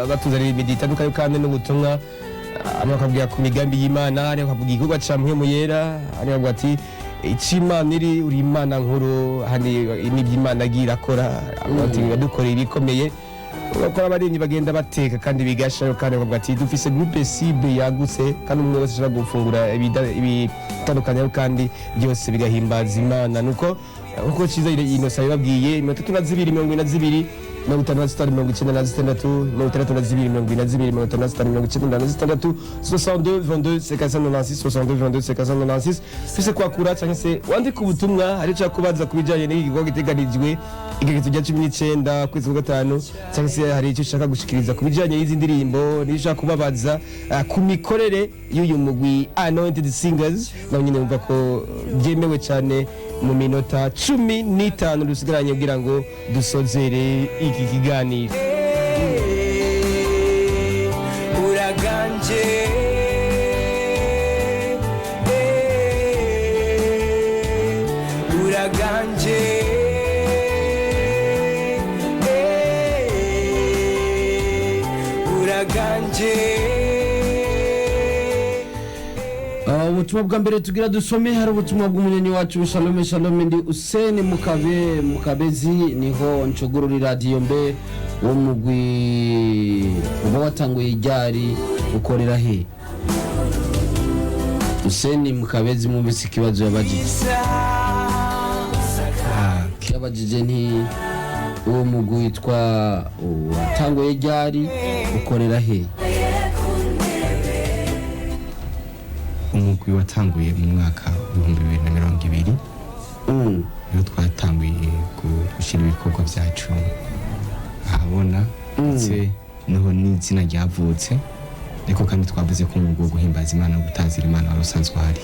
batuzanira imigi itandukanye kandi n'ubutumwa. Amwe akabwira ku migambi y'Imana, ariko akavuga igikorwa ca Mpwemu Yera, ariko akavuga ati ic'Imana iri uri Imana nkuru, ahandi n'ibyo Imana agiye irakora, avuga ati yadukoreye ibikomeye. Urabona ko abaririmbyi bagenda bateka kandi bigashayo, kandi bakavuga ati dufise groupe cible yagutse kandi umwe wese ashobora gufungura ibitandukanye kandi byose bigahimbaza Imana. Nuko nkuko Ciza Innocent yababwiye, 32 42 55 96, 62 42 55 96, 62 22 55 96, 62 22 55 96. Fise kwakura cyangwa se wandika ubutumwa, hari icyo kubaza ku bijyanye n'iki gikorwa giteganijwe igerekezo rya 19 kwezi kwa gatanu, cyangwa se hari icyo ushaka gushikiriza ku bijyanye n'izi ndirimbo, n'icyo ushaka kubabaza ku mikorere y'uyu mugwi Anointed Singers, nawe nyine wumva ko byemewe cyane. Mu minota 15 dusigaranye kugira ngo dusozere iki kiganiro. Uraganje, uraganje, uraganje. Ubutumwa bwa mbere tugira dusome, hari ubutumwa bw'umunyenyi wacu. Shalome shalome, ndi Useni Mukabe Mukabezi, niho nshugurura iradiyo. Mbe wo mugwi uba watanguye iryari, ukorera he? Useni Mukabezi, mwumvise ikibazo yabajije? Yabajije nti uwo mugwi witwa watanguye ryari, ukorera he? Umugwi watanguye mu mwaka w'2020. Niho twatanguye gushyira ibikorwa byacu ahabona, ndetse niho n'izina ryavutse. Ariko kandi twavuze ko umwuga wo guhimbaza Imana no gutazira Imana wari usanzwe uhari.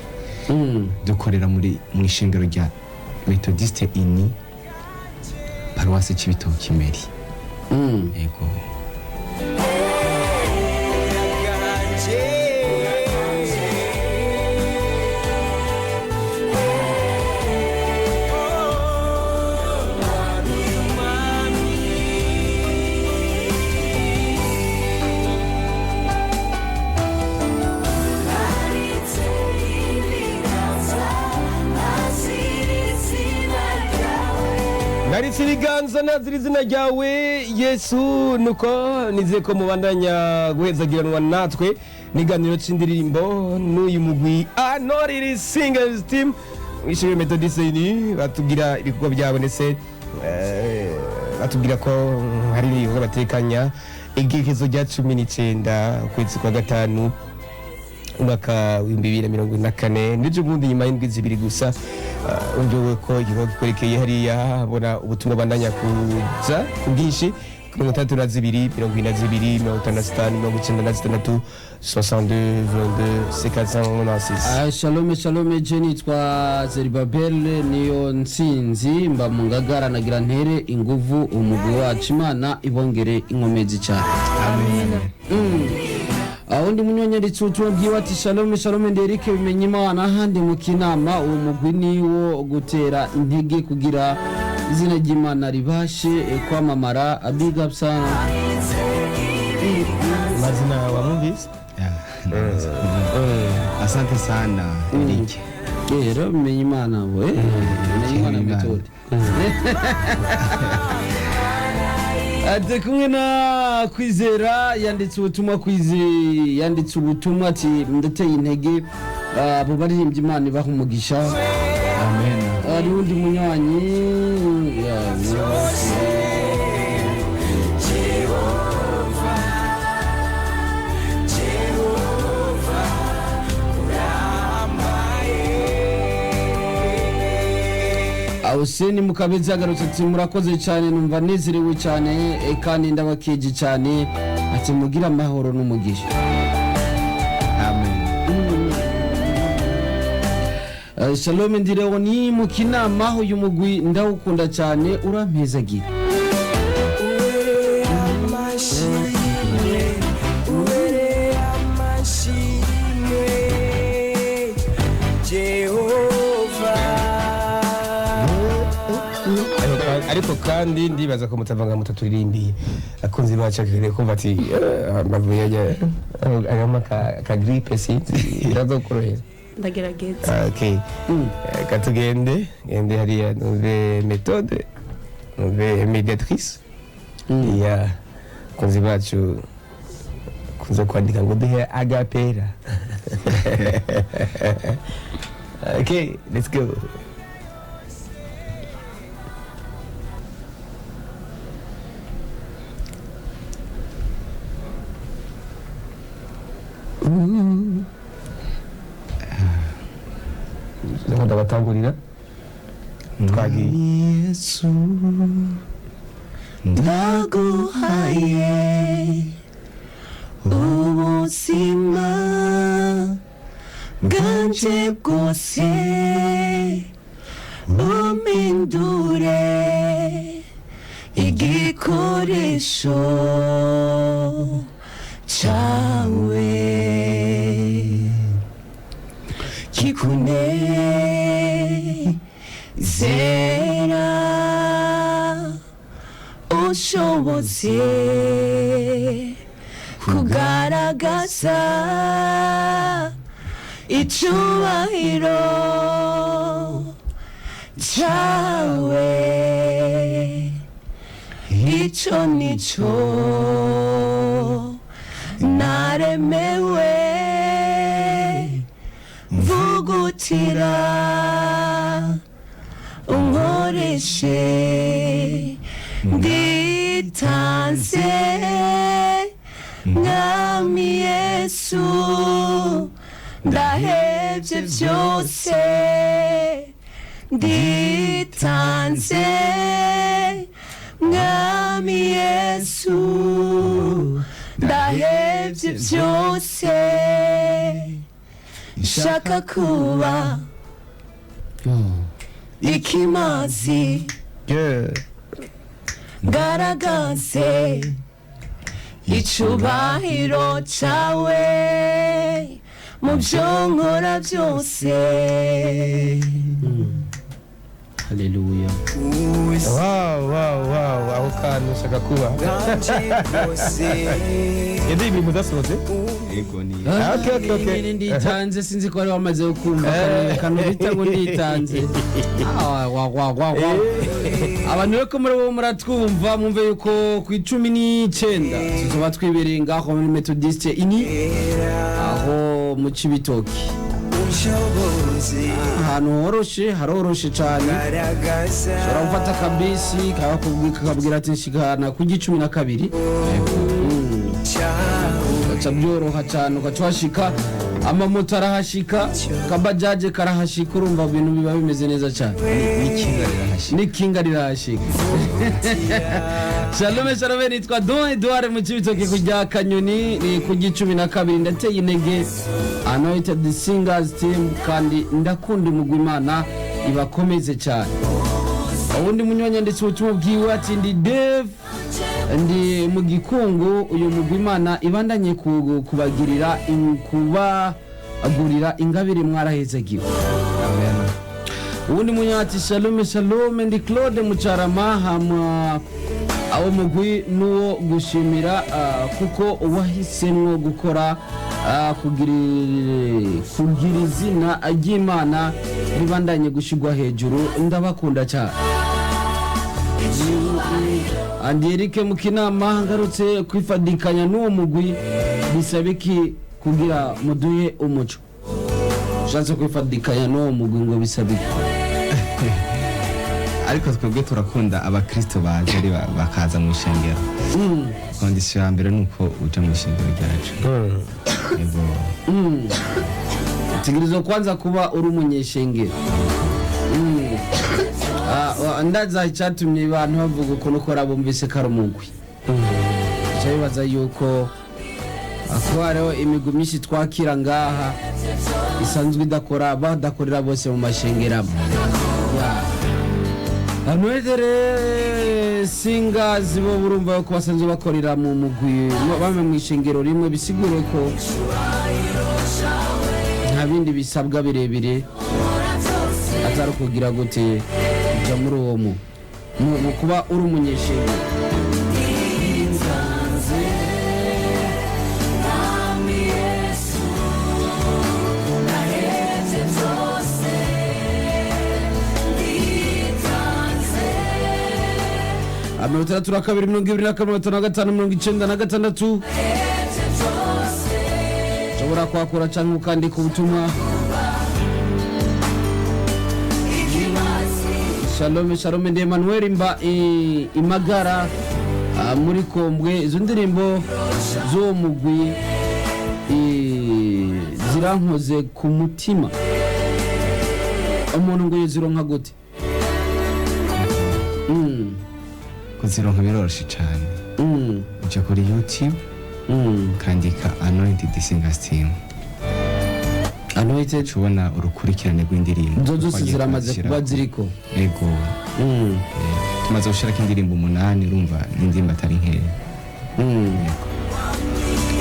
Dukorera muri mu ishengero rya Methodiste ini paruwasi Cibitoke Meri. Yego. Naritse ibiganza nazira izina ryawe Yesu. Nuko nizeye ko mubandanya guhezagiranwa natwe n'iganiro c'indirimbo n'uyu mugwi Anontiri Singers Team w'ishure Methodiste ni batubwira ibikorwa byabo, ndetse batubwira ko hari ibikorwa batekanya igekezo rya 19 ukwezi kwa gatanu umwaka w'2024, ndetse ubundi nyuma y'indwi 2 gusa. Umva ko igikorwa gikwerekeye hariya, bona ubutumwa bandanya kuza ku bwinshi: 62, 42, 55, 96, 62 22 596. Shalome shalome, je nitwa Zeribabel niyo nsinzi, mba mu Ngagara. Nagira ntere inguvu umugwi wacu, Imana ibongere inkomezi cyane. Undi munyonyeritse ubutumwa bwiwe ati shalome shalome, ndi Eric bimenye Imana ahandi mu Kinama. Uwo mugwi niwo gutera intege kugira izina ry'Imana ribashe kwamamara. Big up sana. Amazina wamwumvise? Yeah, ndabaza. Asante sana, Eric. Rero bimenye Imana we, bimenye Imana. Imana. Metode ati kumwe na Kwizera yanditse ubutumwa, Kwize yanditse ubutumwa ati ndateye intege abo baririmbyi, Imana ibaha umugisha. Amen. Hari undi munywanyi Auseni Mukabezi yagarutse ati murakoze cyane, numva nezerewe cyane, kandi ndabakeje cyane, ati mugire amahoro n'umugisha. Amen. Shalom, ndi Leoni mu Kinama. Uyu mugwi ndawukunda cyane, urampezagira. Amashimwe ubereye, amashimwe Jehova. Ariko kandi ndibaza ko mutavanga mutaturimbiye, akunzi bacu akeneye kumva ati amavubi yajya arimo ka gripe, sinzi irazokorohera. Ndagerageza. Okay. Reka tugende gende hariya numve Méthode, numve Mediatrice ya akunzi bacu kunze kwandika ngo duhe agapera. Okay, let's go. Ndimo ndabatangurira, twagiye. Yesu, ndaguhaye Ubuzima bwanje bwose. Umpindure igikoresho cawe kikunezera, ushobotse kugaragaza icubahiro cawe. Ico nico naremewe, mvugutira unkoreshe. Nditanze, Mwami Yesu, ndahevye byose. Nditanze, Mwami Yesu, ndahevye byose, nshaka kuba ikimazi, garagaze icubahiro cawe mu byo nkora byose. Haleluya. Wow, aho kantu ushaka kuba indirimbo mudasohotse. Yego, ni Okay. Nyine nditanze, sinzi ko wari wamaze kumva kano bita ngo nditanze. Ah, wa wa wa wa, abantu rero ko muri bo muratwumva, mwumve yuko ku 19 tuzoba twibereye ngaho muri Methodiste ini aho mu Cibitoki, ahantu horoshe, haroroshe cyane. Ushobora gufata akabisi kakakubwira ati nshikana ku 12, gaca byoroha cyane, ugaca uhashika. Amamoto arahashika, kabajaje karahashika, urumva ibintu biba bimeze neza cyane. N'ikinga rirahashika. N'ikinga rirahashika. Shalome shalome, nitwa Don Edouard mu Cibitoke kujya Kanyoni, ni ku 12. Ndateye intege Anointed Singers Team kandi ndakunda umugwi, Imana ibakomeze cyane. Uwundi munywanyi ndetse ubutumwa bwiwe ati ndi Dave, ndi mu Gikungu. Uyu mugwi, Imana ibandanye kubagirira kubagurira ingabire, mwarahezagiwe. Uwundi munywanyi ati shalome shalome, ndi Claude Mucarama. Hama awo mugwi nuwo gushimira, kuko wahisemwo gukora, kugira izina ry'Imana ribandanye gushigwa hejuru. Ndabakunda cyane. Andi Eric Mukinama, ngarutse kwifadikanya n'uwo mugwi bisaba iki kugira muduhe umuco? Ushatse kwifadikanya n'uwo mugwi ngo bisaba iki? Ariko twebwe turakunda abakristo baje ari bakaza mu ishengero. Condition ya mbere ni uko uja mu ishengero ryacu. Yego. Utegerezwa kwanza kuba uri umunyeshengero. Ndaza icyatumye abantu bavuga ukuntu ukora, bumvise ko ari umugwi, bica bibaza yuko kuba hariho imigwi myinshi twakira ngaha isanzwe idakora, badakorera bose mu mashengero amwe. Anointed Singers bo burumva ko basanzwe bakorera mu mugwi, bamwe mu ishengero rimwe, bisigure ko nta bindi bisabwa birebire, atari ukugira gute, kuja muri uwo mu kuba uri umunyeshengero. 62 22 55 96, ushobora kuhakura cyangwa ukandika ubutumwa. Shalome shalome, ndi Emmanuel mba Imagara, muri Kombwe. Izo ndirimbo z'uwo mugwi zirankoze ku mutima. Umuntu ngo yozironka gute? Kuzironka biroroshe cane. Uja kuri YouTube, ukandika Anointed Singers Team. Anointed. Tubona urukurikirane rw'indirimbo Zo zose twagiye ziramaze turazishyirako. kuba ziriko. Ego. Tumaze gushirako indirimbo 8, urumva n'indirimbo atari nkeya.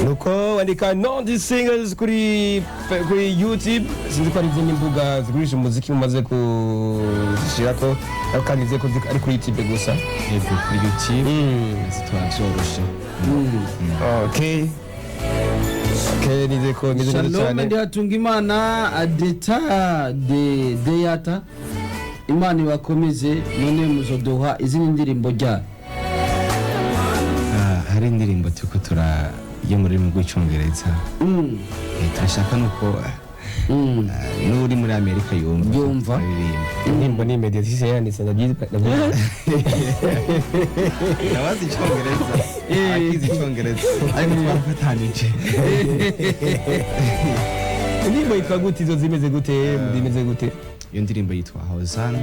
Nuko wandika Anointed Singers kuri YouTube. Sinzi ko hari izindi mbuga zigurisha umuziki mumaze kuzishirako, ariko kandi nizeye ko ari kuri YouTube gusa. Ego, kuri YouTube zitwa byoroshe. Okay, nizeye ko bimeze neza Shalom. cyane. Ndihatungimana Adeta de Deyata, Imana ibakomeze. None muzoduha izindi ndirimbo ryari? Ah, hari indirimbo turiko tura yo mu rurimi rw'icyongereza. Turashaka nuko n'uri muri Amerika yumva Yumva. aririmba. Indirimbo ni Mediatrice yanditse, ndabyibuka. Nabazi icyongereza, akizi icyongereza, ariko twarafatanije. Indirimbo yitwa gute? Izo zimeze gute? Zimeze gute? Iyo ndirimbo yitwa Hosana,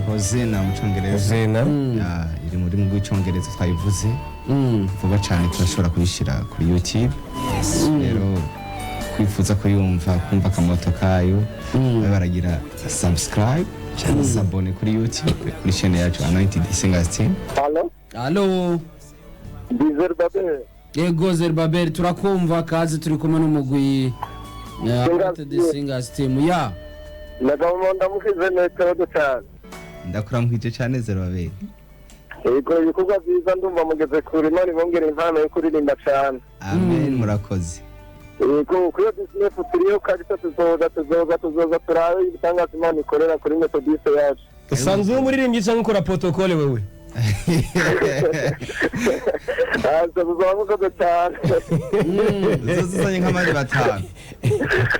Hosena mu cyongereza. Zena. Ah, iri mu rurimi rw'icyongereza twayivuze vuba cyane, turashobora kuyishyira kuri YouTube. Rero kwifuza kuyumva, kumva akamoto kayo, babe baragira subscribe cyangwa s'abonner kuri YouTube, kuri chaîne yacu Anointed Singers Team. Halo, Halo. Dizer Babe. Yego Zerubabel, turakumva. Kazi, turi kumwe n'umugwi Anointed Singers Team ya. Nagabo ndamukize metero cyane. Ndakuramukije cyane, Zerubabeli. Yego, ibikorwa byiza, ndumva mugeze kure. Imana ibongere impano yo kuririmba cyane. Amen, murakoze. Yego, kuri iyo 19 turiyo kabisa, tuzoza, tuzoza, tuzoza turabe ibitangaza Imana ikorera kuri Methodiste yacu. Usanzwe uri umuririmbyi cyangwa ukora protocole wewe? Aza tuzaba mukoze cyane. Uzozuzanye nk'abandi batanu.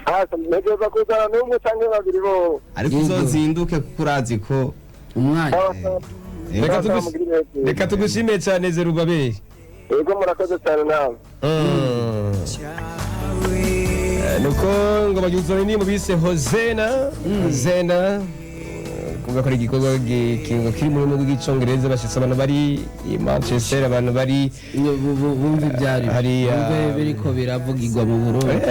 Aza ntegereza kuzana n'umwe cyangwa babiri bo. Ariko uzozinduke kuko urazi ko Umwanya. Reka tugushimiye cyane, Zerubabeli. Yego, murakoze cyane nawe. Nuko ngo bagizwe indirimbo bise Hosena, Hosena, kuvuga ko ari igikorwa kiri mu rurimi rw'icyongereza, bashyitse abantu bari i Manchester, abantu bari Bumva ibyari Hariya- bumve biriko biravugirwa mu Burundi.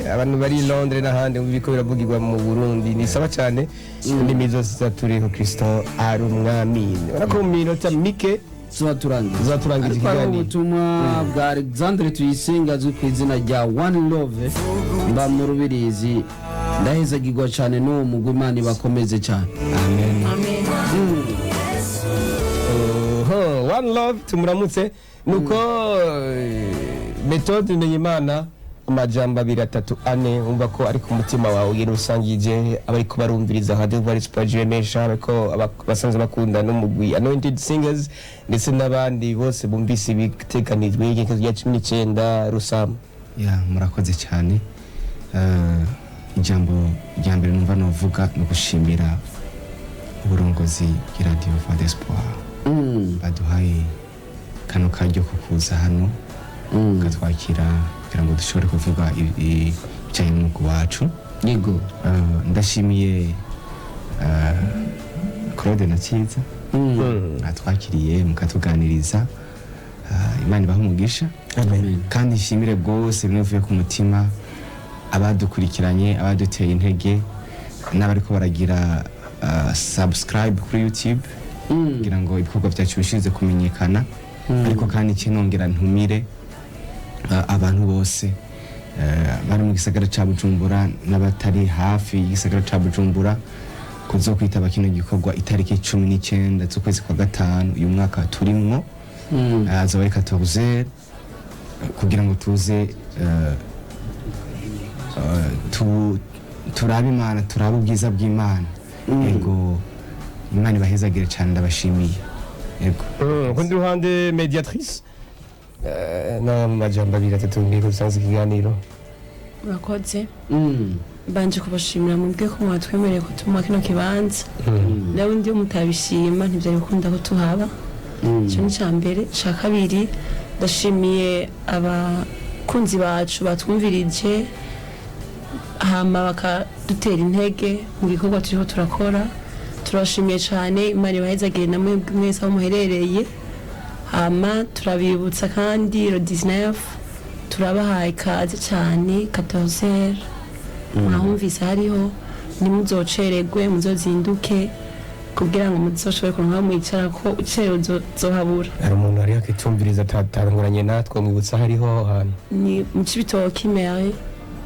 Abantu bari i Londres n'ahandi, bumva ibiko biravugirwa mu Burundi. Ni sawa cyane, indimi zose zaturiho Kristo ari umwami. Urabona ko mu minota mike tuba turangiza. Tuba turangiza Ariko hari ikiganiro. ubutumwa bwa Alexandre Tuyisenga azwi ku izina rya One Love, mba mu Rubirizi, ndahezagirwa cyane n'uwo mugwi, Imana ibakomeze cyane. Amen. Amen. Oho, One Love tumuramutse. Nuko Methode Menyimana, amajambo abiri, atatu, ane wumva ko ari ku mutima wawe ugenda usangije abariko barumviriza Radio Voice Mesha, bariko basanzwe bakunda n'umugwi Anointed Singers, ndetse n'abandi bose bumvise ibitekanijwe igenekerezo rya 19 Rusama. Ya, murakoze cyane. Ijambo rya mbere numva novuga ni ugushimira uburongozi bw'iradiyo Voix d'Espoir baduhaye kano karyo ko kuza hano katwakira kugira ngo dushobore kuvuga ibijyanye n'umwuga wacu. Ndashimiye Claude na Cyiza mwatwakiriye mukatuganiriza. Imana ibahe umugisha. Amen. Kandi nshimire rwose bimwe bivuye ku mutima abadukurikiranye, abaduteye intege n'abariko baragira subscribe kuri YouTube kugira ngo ibikorwa byacu bishize kumenyekana. Ariko kandi kinongera ntumire abantu bose bari mu gisagara ca Bujumbura n'abatari hafi y'igisagara ca Bujumbura kuzokwitaba kino gikorwa itariki 19 z'ukwezi kwa gatanu uyu mwaka turimwo. Azoba ari 14, kugira ngo tuze turabe Imana, turabe ubwiza bw'Imana. Yego, Imana ibahezagire cyane, ndabashimiye, yego. Kundi ruhande, Mediatrice, n'amajambo abiri, atatu ngiye gusanza ikiganiro. Murakoze. Mbanje kubashimira mubwe ko mwatwemereye ko tumuha kino kibanza, nawe ndi mutabishima ntibyari gukunda ko tuhaba. Icyo ni icya mbere. Icya kabiri, ndashimiye abakunzi bacu batwumvirije hama bakadutera intege mu gikorwa turiho turakora. Turabashimiye cyane, Imana ibahezagire na mwebwe mwese aho muherereye. Hama turabibutsa kandi le 19 turabahaye ikaze cyane, 14. Mwahumvise hariho, ntimuzocererwe, muzozinduke kugira ngo muzoshobore kuronka aho mwicara, ko ucerewe uzohabura. Hari umuntu ari akitumviriza atatanguranye natwe, mwibutsa hariho aho hantu. Ni mu Cibitoke mere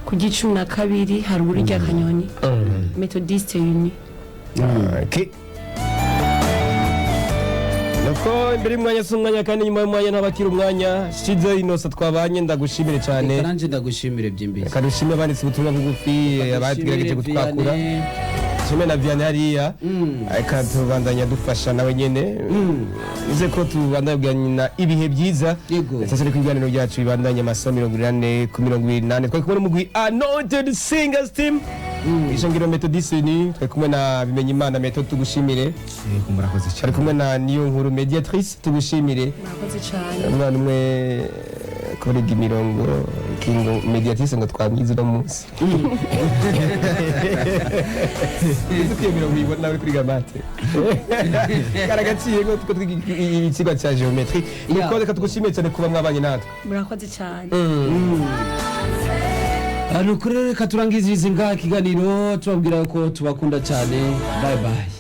ku 12, haruguru rya Kanyoni, Methodiste Uni. Okay. Nuko imbere y'umwanya si umwanya, kandi nyuma y'umwanya ntabakira umwanya. Shize Inosa twabanye, ndagushimire cyane. Reka nanje ndagushimire byimbitse. Reka dushime abanditse ubutumwa bugufi, abagerageje kutwakura. Shime na Vianney hariya, reka tubandanya dufasha nawe nyene. Nize ko tubandanya ibihe byiza. Yego. Sasa ku ibiganiro byacu bibandanya amasaha 40 ku 28, twari kumwe n'umugwi Anointed Singers Team, Ishengero Methodiste ni twari kumwe na Bimenyimana Methode, tugushimire. Yego, murakoze Twari cyane. kumwe na Niyo Nkuru Mediatrice, tugushimire. Murakoze cyane. Umwana umwe kuriga imirongo kingo Mediatrice ngo twamwize uno munsi. Uzi ko iyo mirongo uyibona uri kuriga mate karagaciye ngo tuko twiga ikigwa cya geometry. Nuko reka tugushimire cyane kuba mwabanye natwe. Murakoze cyane. Ni ukuri rero, reka turangizirize ngaha ikiganiro, tubabwira ko tubakunda cyane. Bye bye.